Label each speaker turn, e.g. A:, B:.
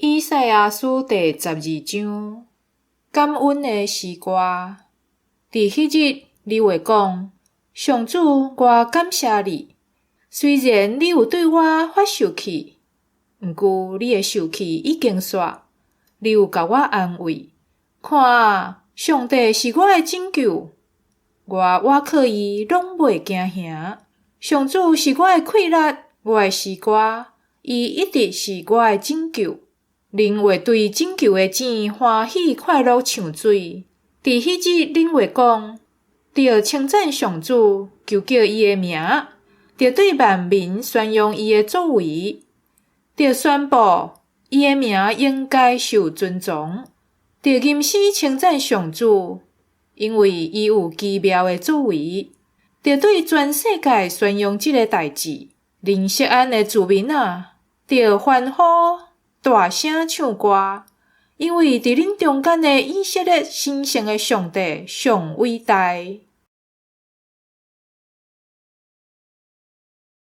A: 以賽亞書第12章，感恩的詩歌。佇彼日，你會講：上主，我感謝你。雖然你有對我發受氣，毋過你的受氣已經煞，你有共我安慰。看啊，上帝是我的拯救，我倚靠伊，攏袂驚嚇。上主是我的氣力，我的詩歌，伊一直是我的拯救。恁會對拯救的井歡喜快樂唱水。佇彼日，恁會講：著稱讚上主，求叫伊的名；著對萬民宣揚伊的作為；著宣布伊的名應該受尊崇；著吟詩稱讚上主，因為伊有奇妙的作為；著對全世界宣揚這个代誌。恁錫安的子民啊，著歡呼！大聲唱歌，因為佇恁中間的以色列神聖的上帝上偉大。